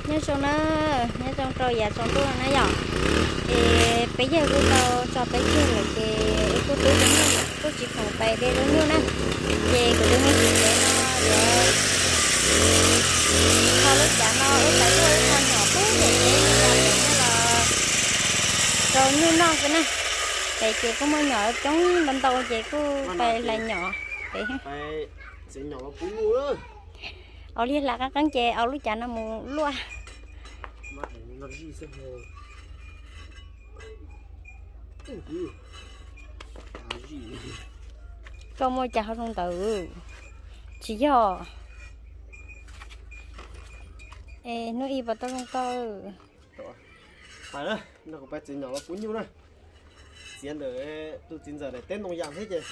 Nyob zoo na, nyob zoo rau yav tsaus ntuj no na yom. Ces peb yawg kuj tau tso peb tseg lawm ces kuj twb zoo nyuj, kuj tsis khoom pais de lub nyuj na. Ces kuv tus me txiv tsev no yuav kho lub cav no wb pais luaj ib qho nyom pub daim teb no los rau nyuj noj xwb na. Pem ces kuj muaj nyom coob ntau ntau ces kuj pais hlais nyom pem. Au liag hla qeeb qeeb ces au lub cav no mus luaj. Koj muaj cas ho zoo ntawd? Tsis yog. Es hnub ib puas tau zoo koj? Pais na, no kuv pais txiav nyom los pub nyuj na. Txiav ntawm tus txiv ntxawm daim teb ntoo yas thiab ces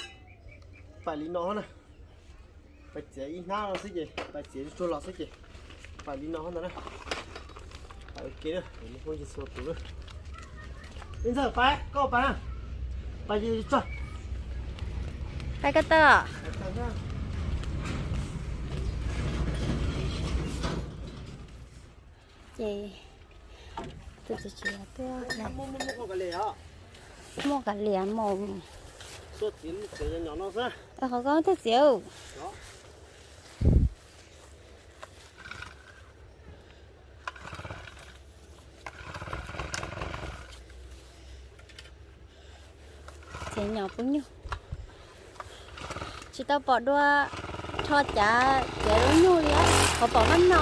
pais li no na. Pais txiav ib hnab no xwb ces pais txiav tsuag los xwb ces pais li no ntag na. Pais ua ke na, phooj ywg txhua tus na. Ib ntxawg pais, koj pais na. Pais tso. Pais koj tawm. Ces tus txiv tsev tuaj, muaj kav liam mus. Qhov koj twb txiav. Txiav nyom pub nyuj. Tsis tau pom dua rho cav txiav lub nyuj li, qhov pom maj no.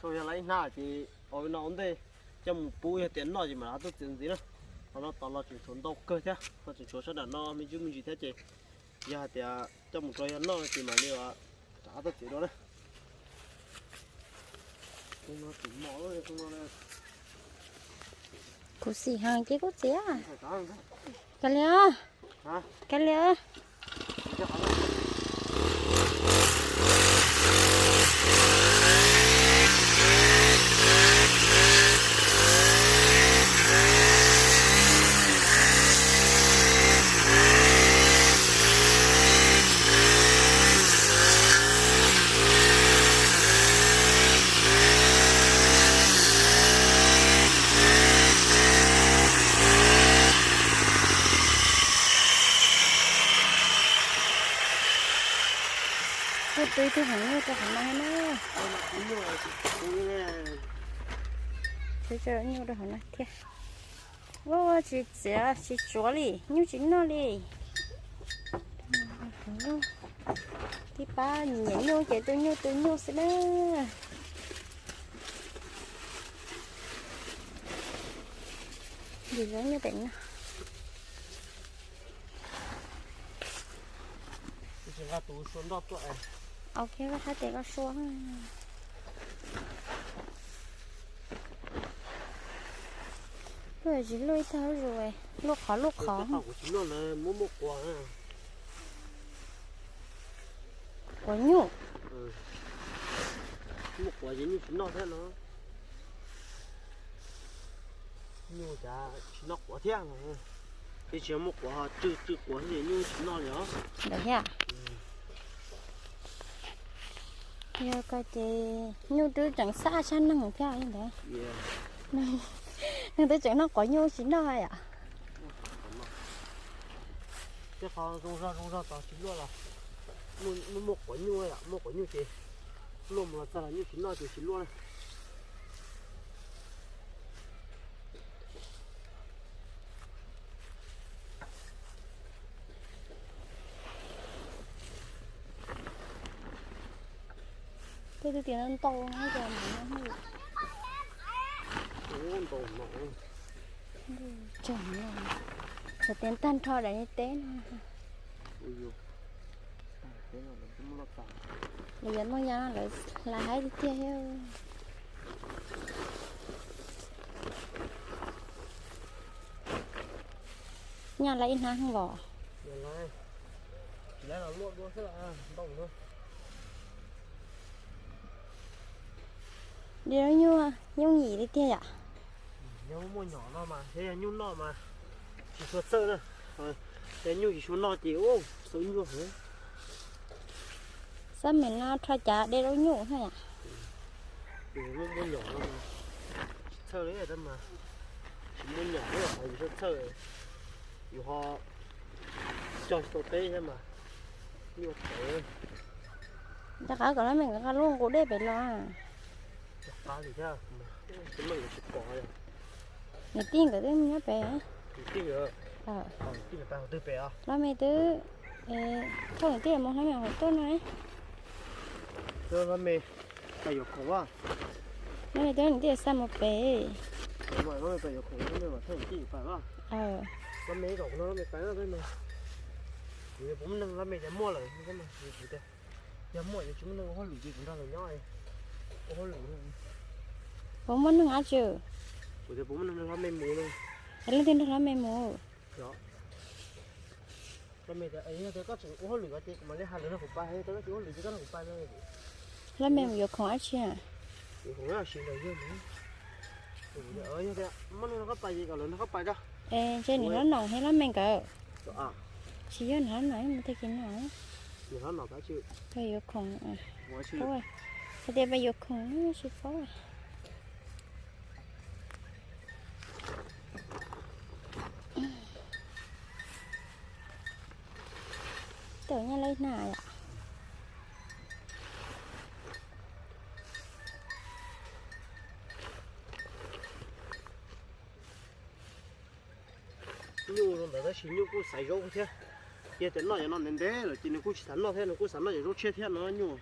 Yog lawv ib hnab ces ua no ua ntej coj mus pub, yog tias noj ces mam rov qab tuaj txiav ntxiv na. Qhov no tos los tseem tshuav ntau kawg thiab, los tseem tshuav sab nram no me ntsis me ntsis thiab ces yog hais tias coj mus rau yog noj no ces mam li rov qab tuaj txiav dua na. Kuv xim heev ces kuv txiav. Kav liam, kav liam. Kuj tub ib tug hauv nyuj rau hauv no na. Tub tso nyuj rau hauv no thiab. Ua tsis txiav tsis tsuav li, nyuj tsis noj li. Tib pab nyiam nyuj ces tu nyuj tu nyuj xwb na. Yus zov nyuj pem no. Tus nqa tus sua nroj tuaj. Ok, koj hab tes koj sua. Luaj tsis luaj ib tag zuj zus, luaj qhov luaj qhov. Kuv tsis luaj na, muaj muaj quav. Quav nyuj. Muaj quav ces nyuj tsis noj thiab no. Nyuj cas tsis noj quav thiab. Twb tsis muaj quav, tsw tsw quav thiab ces nyuj tsis noj li os. Ntawd thiab. Yog ko ces nyuj twb tseem xab sab neeg thiab li ntawd. Neeg twb tseem noj quav nyuj tsis noj yom. Tej qhov zoo zog zoo zog tod tsis luaj los muaj quav nyuj yom, muaj quav nyuj ces luaj mus los txog los nyuj tsis noj ces tsis luaj na. Tej twb tias ntau ntau no, ntau no, tsam tias tag nrho daim teb no. Lawv yuav noj ya no lawv hlais haib tiag tiag. Nyaj lawv ib hnab los. Dej zaub nyuj yooj yim li tiag yom. Yog muaj nyom no mas, yog nyuj noj mas tsis tshua txhawj na. Yog nyuj tsis tshua noj ces xav nyuaj heev. Xab meem no rho cav dej zaub nyuj thiab yom. Muaj nyom no mas tsis txhawj li mas, tsis muaj nyom li qhov yus txhawj, yus ho cog tsis tau teb thiab mas nyuaj tawv. Rov qab kom lab me nkawd nqa lub nqus dej pem los. Rov qab li thiab, tsis meej tsis pom. Niam tij nkawd twb nyob pem. Niam tij nkawd, niam tij nkawd pais qhov twg pem os? Lab me twb, thauj niam tij mus lab me hauv tuaj no. Lab me pais yuav khoom a. Lab me twb niam tij xa mus pem. Lab me pais yuav khoom, lab me thauj niam tij pais a. Lab me zaum no lab me pais na. Kuv yuav puas muaj neeg, lab me tias muaj lawm, yog muaj yuav tsis muaj neeg ua hauj lwm ces kuv nrog lawv nyob ua hauj lwm. Puas muaj neeg dab tsi? Kuv tias puas muaj neeg nrog lab me mus no. Es leej twg nrog lab me mus? Lab me tias yog tias koj tseem ua hauj lwm ko ces kuv mam li hais lawv nrog kuv pais, yog tias koj tsis ua hauj lwm ces koj nrog kuv pais no. Lab me mus yuav khoom dab tsi? Yuav khoom dab tsi ntawd yog, yog tias muaj neeg nrog koj pais ces kom lawv nrog koj pais tso. Es ntshe niam hlob Nom thiab lab me nkawd. Tsis yog niam hlob Nom mus tag kis no. Niam hlob Nom pais tsis? Pais yuav khoom. Hais tias pais yuav khoom tsis paub. Tau nyob lawm na yom. Nyuj zoo ntawd tab sis nyuj kuj xaiv zaub thiab. Yog tias noj cov no ntev ntev lawm ces nws kuj tsis xav noj thiab, nws kuj xav noj cov zaub tshiab thiab no nyuj.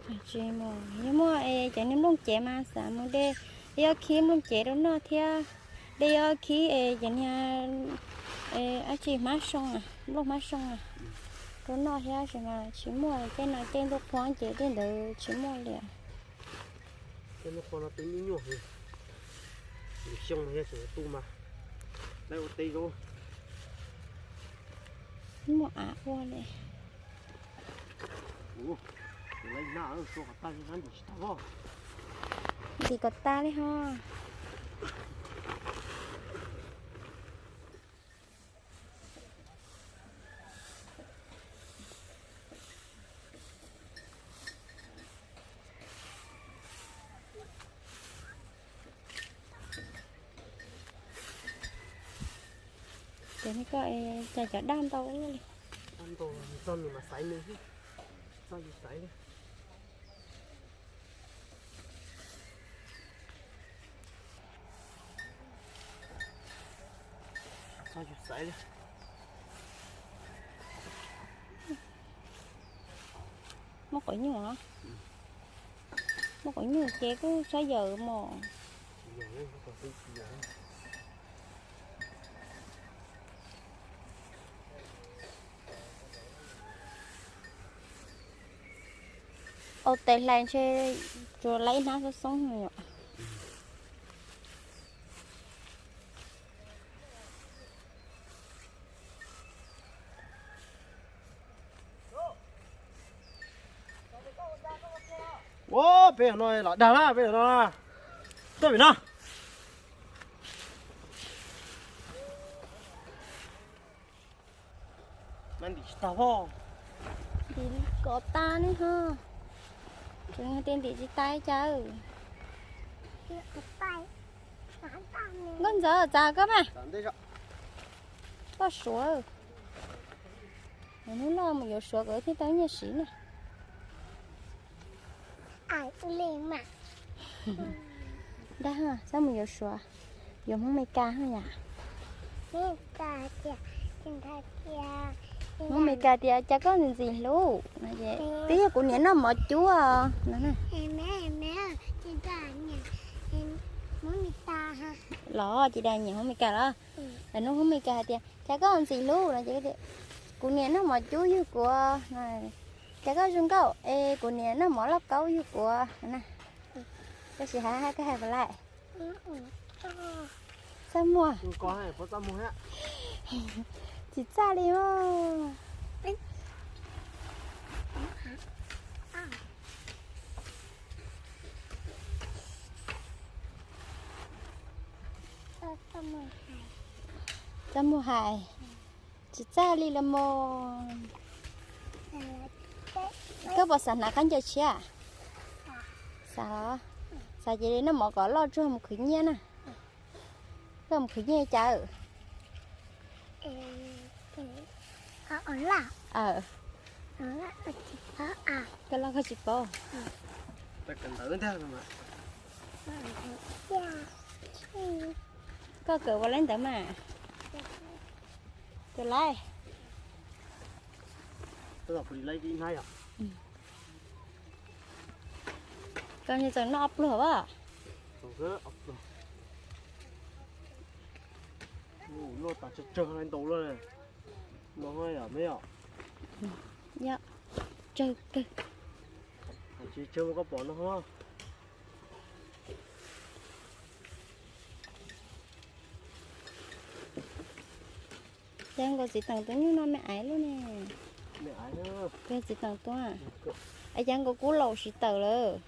Tsis mus, yog muaj es cov niag nplooj cev mas xav mus de, de ob khib nplooj cev rau noj thiab. De ob khib es cov niag dab tsi hmab soo, nplooj hmab soo rau noj thiab, tab sis mas tsis muaj, tej no tej ntuj qhua ces tej ntawd tsis muaj li. Tej ntuj qhua no twb nyuaj nyuaj, lwm xyoo no yog tseem tu mas lawv ua teb zoo. Muaj av ua li. Ntim kom tas li ho. Ces koj cas cov daj ntau ua luaj li. Daj ntau, txog nws mas xaiv nws, tsis txog yus xaiv li. Txog yus xaiv li. Muaj quav nyuj, muaj quav nyuj ces kuj txhob yawm mos. Au, tes hlais ntshe tsuas laiv ib hnab xoob xoob yom. Ua, peb no los dag na, peb no na. Tuaj vim no. Ntim tsis tau. Ntim kom tas ne ho. Tseem tias ntim tsis tas cas. Nkauj Ntxawm, txav koj mas. Poj Suav. Hnub no mus yuav Suav kom thiaj tau nyiaj siv na. Dag, txhob mus yuav Suav, yuav Hmoob Mes Kas yom. Hmoob Mes Kas tias cas koj ntxim ntxim hlub. Twb yog kuv niam noj mov cub os. Los ces dag nyiam Hmoob Mes Kas los? Hnub Hmoob Mes Kas hais tias cas koj ntxim hlub no ces, kuv niam noj mov cub yug kuv. Cas koj zoo nkauj es kuv niam noj mov lauj kaub yug kuv na. Koj sim hais, koj hais puas laij? Txaj muag. Tsis txaj li os. Txaj muag hais. Tsis txaj li los mog. Koj puas xav hnav khaub ncaws tshiab? Xav los? Xav ces noj mov kom loj tsuag mus khwv nyiaj na. Koj mus khwv nyiaj cas? Koj loj koj tsis paub. Koj kawm ua li ntawd mas. Kawm laij. Koj tseem noj ob pluag as. Luaj tas tsawg tsawg ntau luaj. No yom, me yom. Yog, tsawg kawg. Tsis tsawg mas koj pom no. Cas nkaus txiv teem tus nyuj no me aiv luaj ne. Txiv teem tus, es cas nkaus kub laus siv tawm lawm.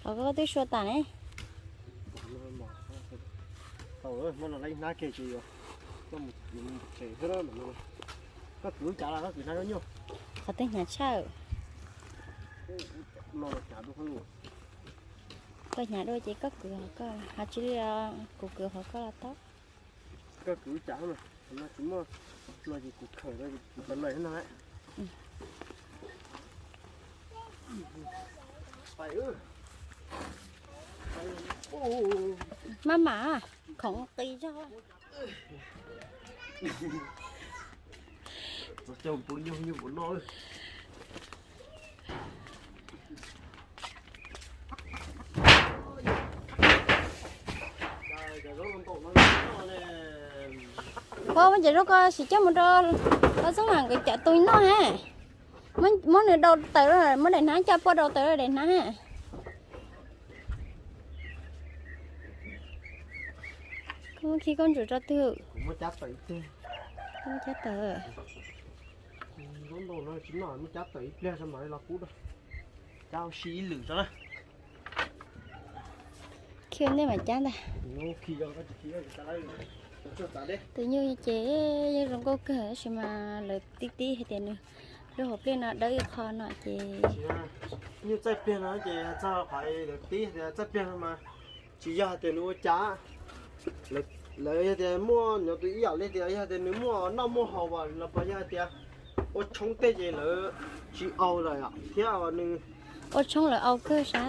Qhov koj twb sua tas ne. Tau, hmo no lawv ib hnab kiag ces yuav, koj mus tsev xwb na. Koj kwv lub cav los koj kwv hnab zaub nyuj? Qhov twg hnyav tshaj? No hnyav dua. Koj hnyav dua ces koj kwv hov koj, hov tsis li kuv kwv hov koj los tau. Koj kwv lub cav na, no tsis muaj, no ces kuv khawm no ces kuv tau lawm no. Maj mam, khoom qis zog. Txog caug pw nyuj nyuj puas noj. Pog, muab cov zaub ko siv coj mus rau Hlob Txooj Vam nkawd cov tus noj ha. Muab nws dau taws, muab daim hnab coj pog dau taws daim hnab ha. Koj muab khi koj ntsuam rau twg? Kuv muab cab tawm ib pliag. Muab cab tawm. Zaub ntau no tsis noj, muab cab tawm ib pliag tso mam li los pub rau. Cab ua si ib lwm tso na. Khi ua ntej mam cab ntag. Tus nyuj ces yeej zoo nkauj kawg tab sis mas lawv tib tib hais tias nws lub hauv pliaj no dawb ib qho no ces. Nyuj txaij pliag no ces txog qhov lawv tib tias txaij pliag no mas tsis yog hais tias nws ua cas, lawv yog tias muaj nyob tus ib yam li tias yog tias nws muaj noj muaj haus los puas yog hais tias ua tshoob tej ces lawv tsis au lawm thiab nws ua tshoob lawv au kawg sas.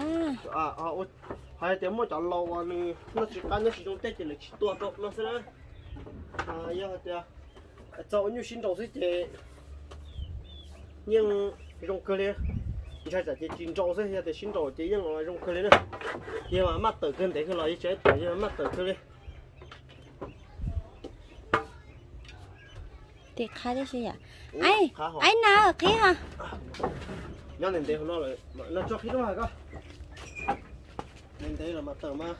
Hais tias muaj cov laus uas nws noj tsis qab nyob tsis zoo tej ces lawv tsis tua rau no xwb na. Yog hais tias txog ua nyuj sib nraus xwb ces yeej zoo kawg li. Ntshai tsam ces tsis nraus xwb, yog tias sib nraus ces yeej zoo kawg li na. Yog mas maj tawm kawg ntev kawg los yeej tsis tawm, yog maj tawm kawg li. Tiv qhab tib si yom. Aib na, qhib ho. Nyob ntev ntev hauv no lawm, no tso qhib rau hais koj. Ntev ntev los mas tawm mas.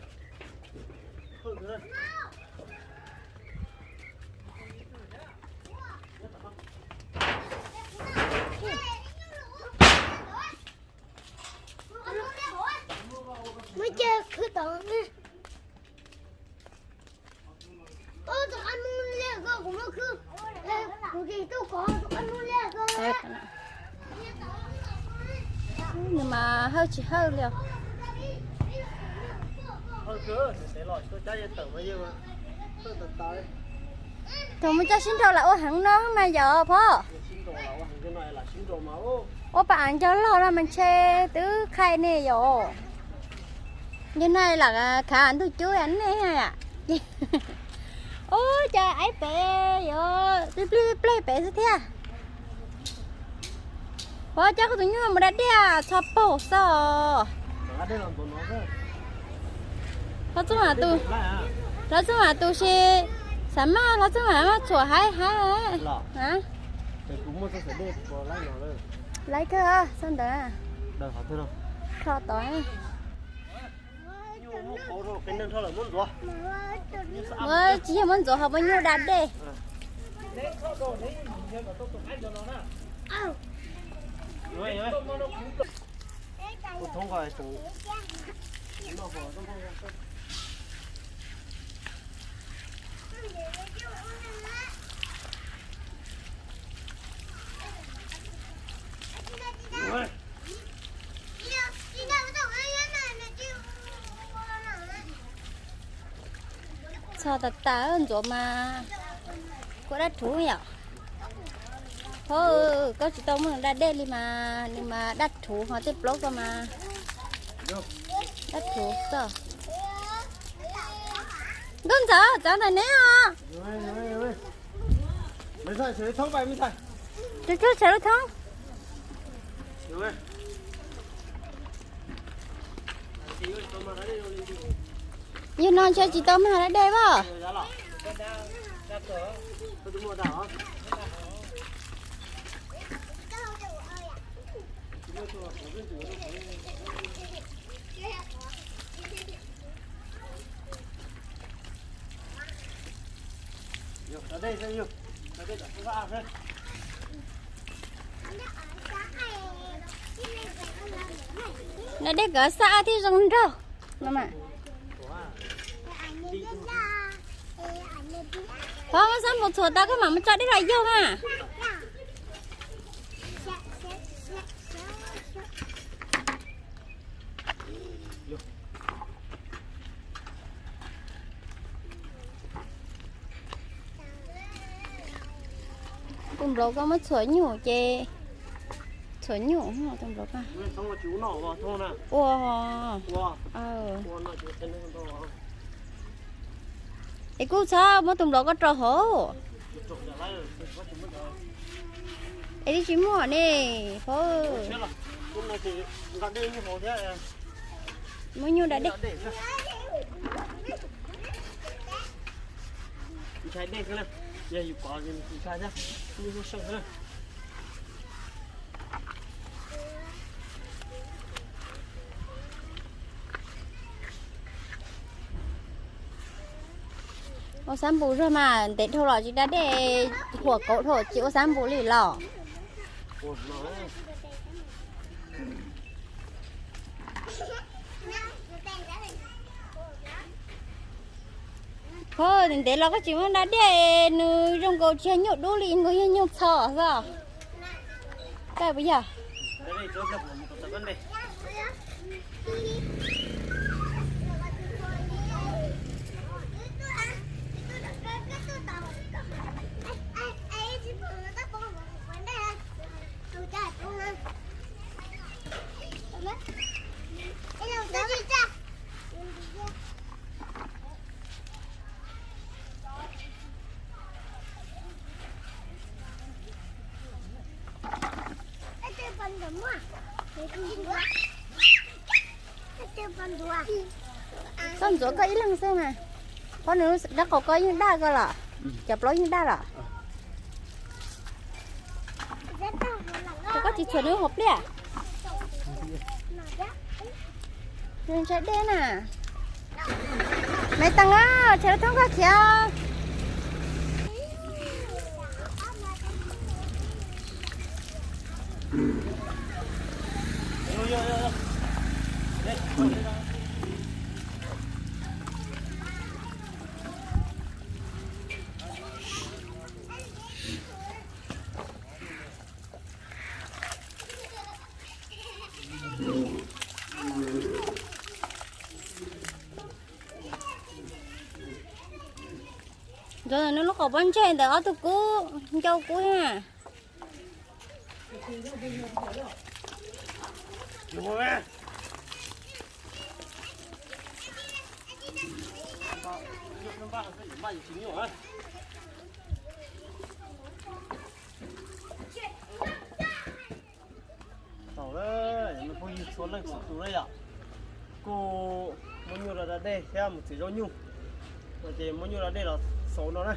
Muab coj khwb tod. Tus qab mub liaj ko kuv muab khwb, kuv tis tub kov tus qab mub liaj ko. Nws mas hawj tsis hawj li os. Thaum mus coj sib nraus lam ua heev no mas yom Phob. Ua pas av ncauj log no mas ntshe twb qhai ne yom. Yog no lam khav ntuj cub nej. Ub, cas aib pem yuav plig plig plig pem xwb thiab. Phob, coj koj tus nyuj mus da dej txhob paug xwb. Hlob Txooj Vam tus, Hlob Txooj Vam tus si, xav maj Hlob Txooj Vam maj txhuam haib haib. Laiv kawg xwb ntawd. Kho tod. Tsis yog muab ntxuav ho muab nyuj da dej. Txog tas tas ntxuav mas kuj dab rhuv yom. Hov, koj tsis tau muab nws da dej li mas nws mas dab rhuv ho tej plaub ko mas dab rhuv xwb. Nkauj Ntxawm, txav ntawm neb os. Tus tub tshav lub thoob. Yog no ntshe tsis tau mag da dej as. Da dej kov xab ab thiaj zoo nraug. Phob, muab xab npum txhuam tau koj mam mus tso dej los yug mas. Kuv nplaum koj muab txhuam nyuj ces Txhuam nyuj tus nplov ko. Ua, es kuj txhob muab tus nplov ko rau hauv. Es twb tsis muaj ne, hauv. Muab nyuj da dej. Ua xab npum zog mas ntev dhau los tsis da dej, huam kauv dhau tsis ua xab npum li los. Ho ntev los koj tsis muab da dej, nws zoo nkaus tsis yog nyuj dub li, nkaus yog nyuj txho xwb. Koj puas yog? Koj ntxuav koj ib leeg xwb mas. Qhov nws dab qau koj yeej daj koj los, cov plaub yeej daj los. Koj tsis txhuam nws hauv pliaj. Nws ntshai dej na. Maiv Tees, tsam lawv thoob koj khiav. Ntxuav ntawm nws lub qhov pob ntseg ntawm ob tug kub ncau kub na. Tau, me phooj ywg txhua leej txhua tus na yom, kuj muab nyuj rau da dej thiab mus txiav zaub nyuj. No ces muab nyuj da dej los xaus no na.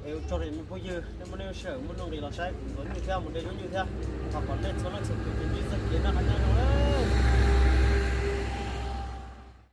Es ua tsaug rau me phooj ywg, nej muab nej sij hawm muaj nuj nqis los saib kuv ntxuav nyuj thiab mus de zaub nyuj thiab. Thov kom nej txhua leej txhua tus ntsib txoj kev noj qab nyob zoo na.